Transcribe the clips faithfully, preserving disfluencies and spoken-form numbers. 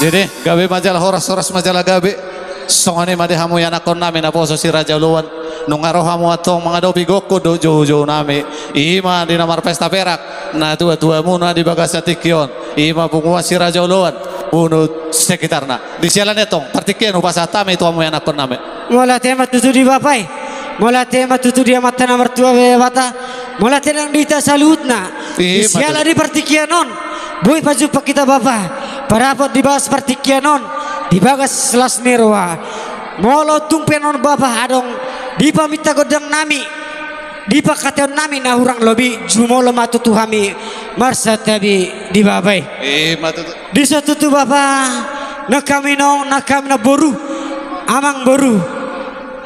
Jadi, gabe ma jala horas, horas ma jala gabe. Songon i ma di hamu ianakkon nami naposo Si Raja Oloan. Nunga ro hamu antong mangadopi gokhon dohot joujou nami. I ma di na marpesta perak, natuatuamuna di bagasan tingki on. I ma punguan Si Raja Oloan, Bunut sekitarna. Di siala ni i antong, partingkian hupasahat hami tu hamu ianakkon nami. Mauliate ma tutu di Bapa i. Mauliate ma tutu di Amanta na martua Debata. Mauliate nang di hita saluhutna. Di siala di partingkian on, boi pajumpang hita Bapa, padapot di bagas partingkian on, di bagas las ni roha. Molo tung pe on Bapa adong di paminta gondang nami, di pangkataion nami na hurang lobi, jumolo ma tutu hami marsantabi di Bapa i. Di so tutu Bapa, nang hami naung, nang hami namboru, amangboru,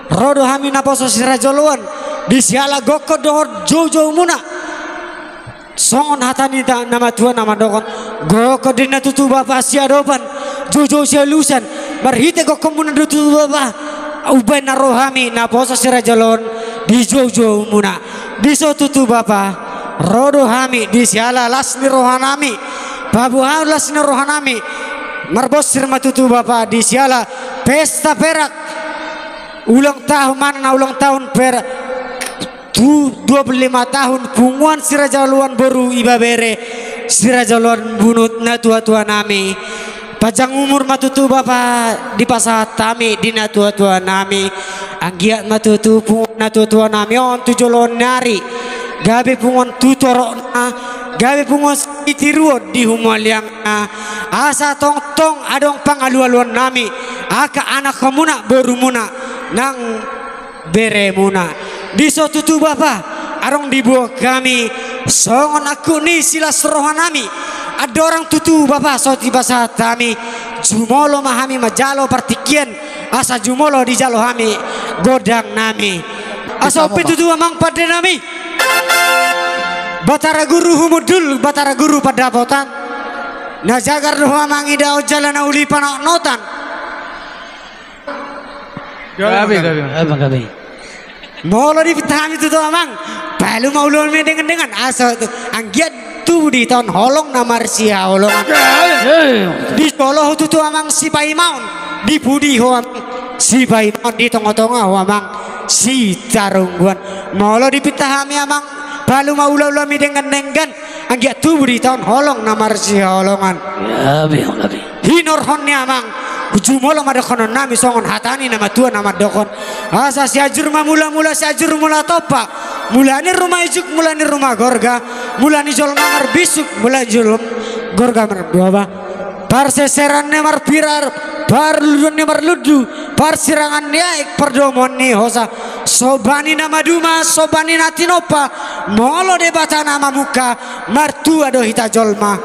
ro do hami naposo Si Raja Oloan, di siala gokhon dohot joujoumuna. Songon hata ni ta na matua na mandok on, gokhon do inna tutu Bapa siadopan, joujou sialusan, marhite gokhonmuna do tutu Bapa, umbahen na ro hami naposo Si Raja Oloan di joujoumuna. Di so tutu Bapa, ro do hami di siala las ni roha nami, paboahon las ni roha nami, marbonsir ma tutu Bapa di siala pesta perak, ulang tahun, manang na ulang tahun perak, tu dua puluh lima tahun punguan Si Raja Oloan boru, ibebere Si Raja Oloan Bunut, natuatua nami. Panjang umur ma tutu Bapa dipasahat hami di natuatua nami. Anggiat ma tutu punguan natuatua nami on tu joloan ni ari, gabe punguan tu torokna, gabe punguan sitiruon di humaliangna. Asa tongtong adong pangalualuan nami, angka anakmuna, borumuna, nang beremuna. Di so tutu Bapa, adong diboan hami songon angkup ni silas roha nami. Andorang tutu Bapa so dipasahat hami, jumolo ma hami manjalo partingkian, asa jumolo dijalo hami gondang nami. Asa on pe tutu amang pande nami, Batara Guru Humundul, Batara Guru Pandapotan, na jagar do ho amang idaon jala na uli panotnotan. Gabe, gabe. Gabe, gabe. Molo dipinta hami tutu amang, palu ma ulaon ni dengan-dengan, asa tu, anggiat tubu di hita on holong na marsihaholongan. Gabe. Dijolo ho tutu amang sipaimaon, di pudi ho amang sipaimaon, di tongatonga ho amang sitarungguan. Molo dipinta hami amang, palu ma ulaon ni dengan-dengan, anggiat tubu di hita on holong na marsihaholongan. Gabe, gabe. Hinorhon ni amang, jumolo ma dohonon nami songon hata ni na matua na mandok on. Asa Sianjur ma mulamula, Sianjur mula tompa. Mula ni ruma ijuk, mula ni ruma gorga, mula ni jolma marbisuk, mula ni jolma gorga marboba. Parseseran ni marpirar, parlunduan ni marlundu, parsirangan ni aek, pardomuan ni hosa. Somba ni na maduma, somba ni na tinompa, molo Debata na mamungka, martua do hita jolma.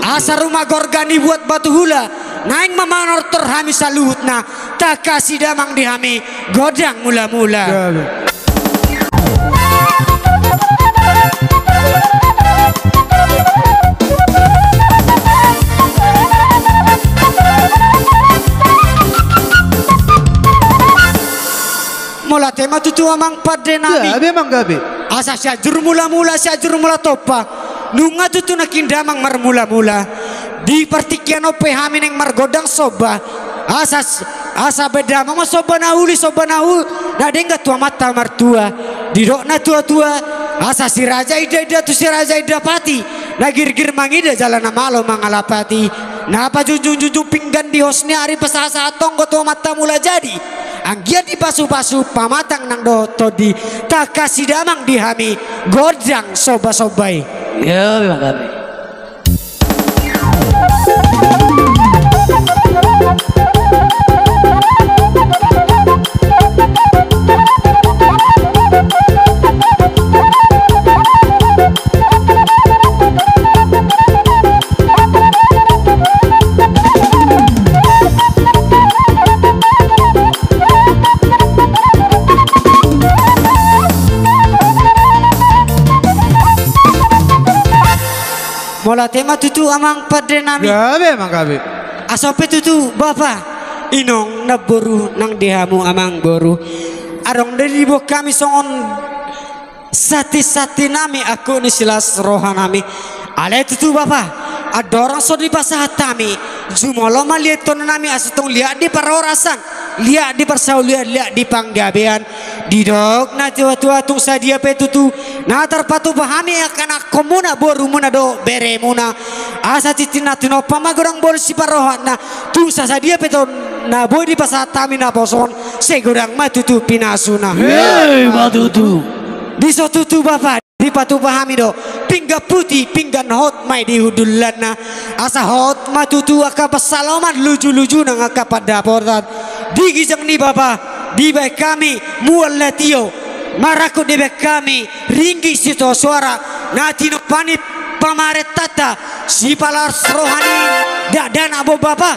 Asa ruma gorga ni buat batu hula, naeng ma manortor hami saluhutna, tangkas damang di hami gondang mulamula. Mauliate ma tutu amang pande nami. Gabe, amang, gabe. Asa Sianjur mulamula, Sianjur mula tompa. Nunga tutu nangkin damang marmulamula. Di partingkian on pe hami naeng margondang somba. Asa, asa baen damang ma somba na uli, somba na u, na denggan tu Amanta Martua. Didok natuatua, asa si raja indainda tu si raja indapati, na girgir mangida jala na malo mangalapati. Na pajunjungjunjung pinggan di hos ni ari, pasahatsahat tonggo tu Amanta Mulajadi. Anggiat dipasupasu pamatang nang dohot tondi, tangkas damang di hami gondang sombasomba i. Gabe ma gabe. Mauliate ma tutu amang pande nami. Gabe ma gabe. Asa on pe tutu bapa, inong namboru nang di hamu amangboru. Adong do diboan hami songon santisanti nami angkup ni silas roha nami. Alai tutu bapa, andorang so dipasahat hami, jumolo ma liat tona nami asa tong liat di parhorasan, liat di parsaulian, liat di panggabean. Didok na tua-tua tung sadia pe tutu na tarpatupa hami angka anakkonmuna, borumuna dohot beremuna. Asa tintin na tinompa ma godang bolon siparrohana, tung sa sadia pe tong na boi dipasahat hami naposo on, sai godang ma tutu pinasuna. Hei, ma tutu. Dison tutu bapa, dipatupa hami do pinggan puti, pinggan hot ma i di hundulanna. Asa hot ma tutu angka pansalongan, luju-luju nang angka pandapotan. Di ginjang ni bapa, dibaen hami mual na tio, marangkup dibaen hami ringgit sitio soara, na tinompa ni pamarentanta, sipalas roha ni dakdanak, bo bapa,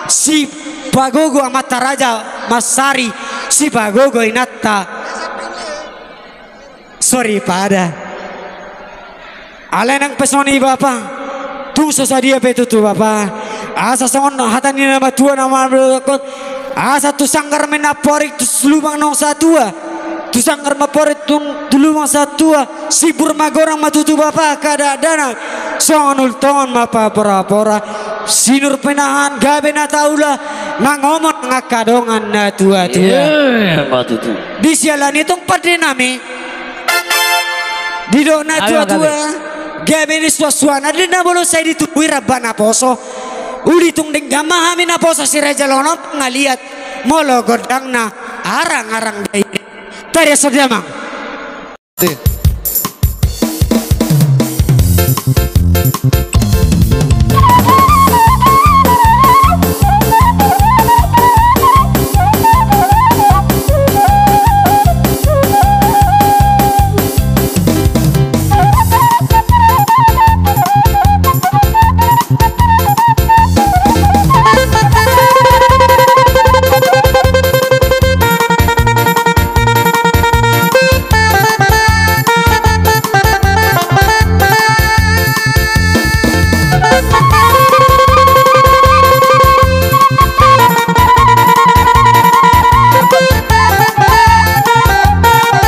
sipagogo amanta raja Mansari, sipagogo inanta soripada. Alai nang pe songon i bapa, tung so sadia pe tutu bapa, asa songon hata ni na matua na mandok, asa tu sanggar ma i na porik tu lubang naung satua, tu sanggar ma porik tu, tu lubang satua, sibur ma godang ma tutu bapa angka dakdanak, songon ultongon ma paporapora, sinur pinahan gabe na taula, mangomon angka dongan na tua-tua. Iya, ma tutu. Di siala ni tong pande nami, didok na tua-tua, gabe ni suan-suanan do na bolon sai ditubuhi ramba naposo. Uli tung denggan ma hami naposo si Raja Lonom, nga liat molo godangna arang-arang dainang. Tadi so damang.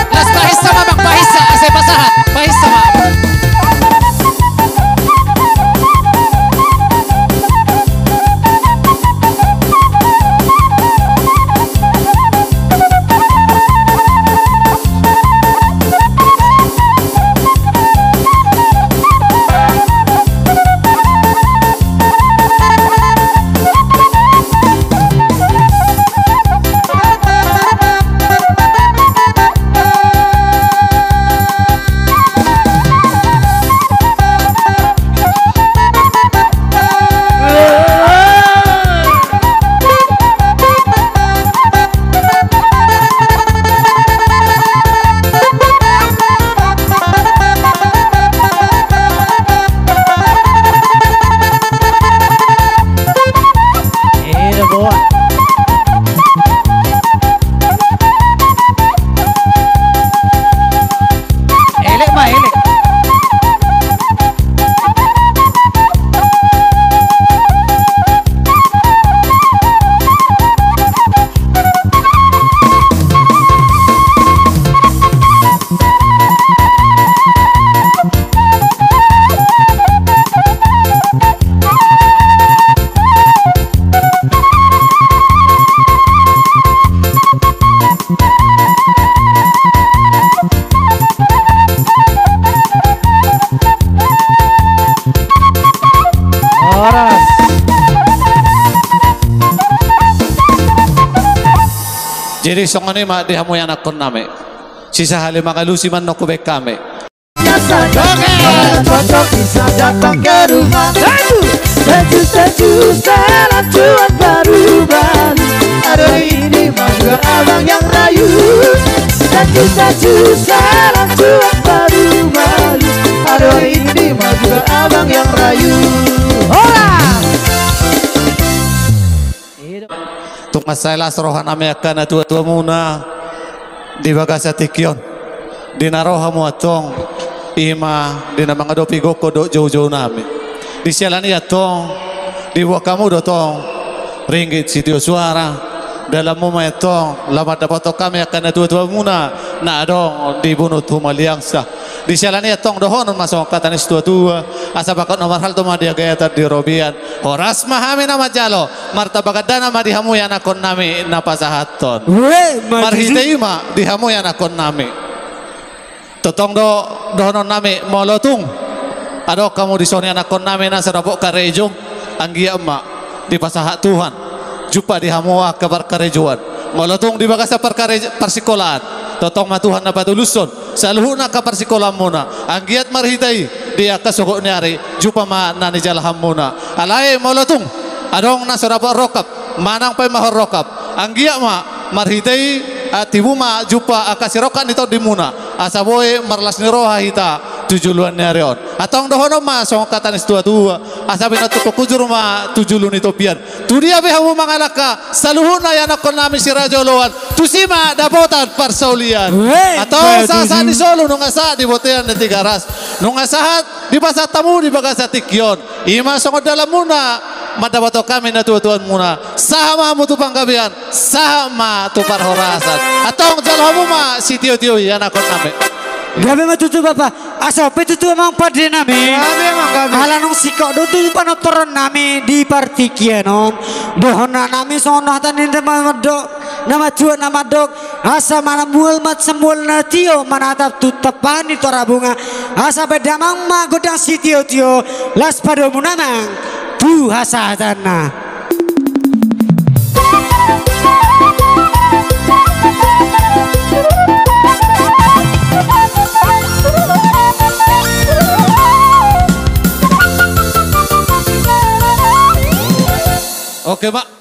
Las, pahinsa ma, Bang, pahinsa, asa pasahat, pahinsa ma. Elek ma, elek. Horas. Jadi songon i ma di hamu ianakkon nami. Sisahali mangalusi ma annon hubaen hami. Oke. Cocok bisa datang ke rumah. Satu. Satu, satu, salam tuan baru, baru. Aduh, ini mah juga abang yang rayu. Satu, satu, salam tuan baru, baru. Aduh, ini mah juga abang yang rayu. Hola. Tung mansai las roha nami angka na tua-tua muna di bagasan tingki on. Di na ro hamu antong, i ma di na mangadopi gokhon dohot jou-jou nami. Di siala ni antong, diboan hamu do tong ringgit sitio soara, Dalanmu ma i antong, laho mandapothon hami angka natuatuamuna na adong di Bunut Humaliangsa. Di siala ni i antong dohonon ma songon hata ni situatua, asa bagot na marhalto ma di hagayatan di robean. Horas ma hami na manjalo, martamba gandana ma di hamu ianakkonnami na pasahathon. Marhite i ma di hamu ianakkonnami. Tongtong do dohononnami, molo tung adong hamu dison ianakkonnami na so dapot karejo, anggiat ma dipasahat Tuhan jumpa di hamu angka parkarejoan. Molo tung di bagasan parkarejo, parsikolaan, tongtong ma Tuhan na patulushon saluhutna angka parsikolaanmuna. Anggiat marhite i di angka sogot ni ari jumpa ma na nijalahanmuna. Alai molo tung adong na so dapot rongkap manang paima horongkap, anggiat ma marhite i, ah, tibu ma jumpa angka sirongkap ni tondimuna, asa boi marlas ni roha hita tu joloan ni ari on. Antong dohonon ma songon hata ni situatua, asa pinantukhon hujur ma tu julu ni topian. Tudia pe hamu mangalangka, saluhutna ianakkonnami siraja oloan, tusi ma dapotan parsaulian. Antong sahat-sahat ni solu nunga sahat di bontean ni Tigaras, nunga sahat dipasahat hamu di bagasan tingki on. I ma songon dalanmuna mandapothon hami natuatuamuna. Sahat ma hamu tu panggabean, sahat ma tu parhorasan. Antong jalo hamu ma sitiotio ianakkonnami. Gabe ma tutu bapa, asa pe tutu amang pandenami. Gabe ma gabe. Ala nunga singkop do tu panortorannami di partingkian on. Dohononnami songon hata ni na mandok, na matua na mandok. Asa mual ma samual na tio manatap tu tampaan ni Torabunga. Asa pe damang ma gondang sitiotio, las padomu amang tu hasahatanna. Oke, Pak.